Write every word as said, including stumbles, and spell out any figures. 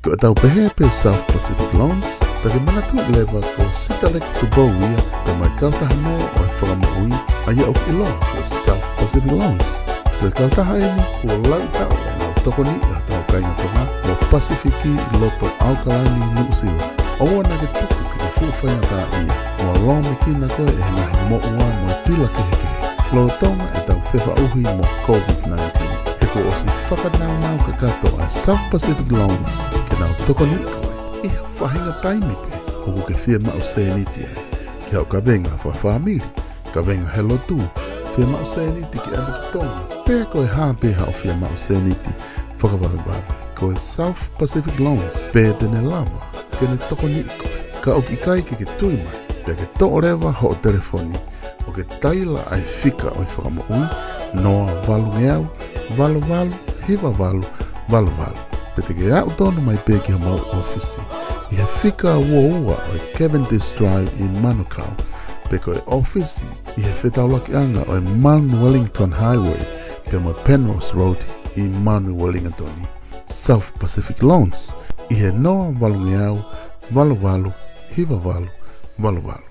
Ko ʻetau pehē pē South Pacific Loans, pea ke manatuʻi leva ko Sitaleki Tupou ia, pea mo e kautaha nō ʻo e fakamoʻui, ʻa ia ʻoku ʻiloa ko e South Pacific Loans. Ko e kautaha eni kuo laui taʻu ʻenau tokoniʻi hotau kāinga Tonga mo Pasifiki ʻi loto ʻAokalani, Nuʻusila. ʻOua naʻa ke tuku ke ke fuʻu faingataʻaʻia, mo lōmekina koe ʻe he ngaahi moʻua mo e pila kehekehe lolotonga ʻetau fefaʻuhi mo COVID nineteen. He kuo ʻosi fakanaunau kakato ʻa e South Pacific Loans ke nau tokoniʻi koe ʻi ha faʻahinga taimi pē ʻoku ke fiemaʻu sēniti ai, ke haʻu kavenga fakafāmili, kavenga he lotu, fiemaʻu sēniti ke ʻave ki Tonga, pe ko e hā pē haʻo fiemaʻu sēniti fakavavevave, ko e South Pacific Loans pē te ne lava ke ne tokoniʻi koe. Ka ʻoku ʻikai ke ke tui mai, pea ke toʻo leva hoʻo telefoni ʻo ke taila ʻa e fika ʻo e fakamoʻui, noa valungeau, valu valu, hiva valu, valu valu. Pe te ke aʻu tonu mai pē ki homau ʻōfisi ʻi he fika uaua ʻo e Cavendish Drive ʻi Manukau, pe ko e ʻōfisi ʻi he fetaulakiʻanga ʻo e Mount Wellington Highway pea mo e Penrose Road ʻi Mount Wellington. South Pacific Loans ʻi he noa valungeau, valu valu, hiva valu, valu valu.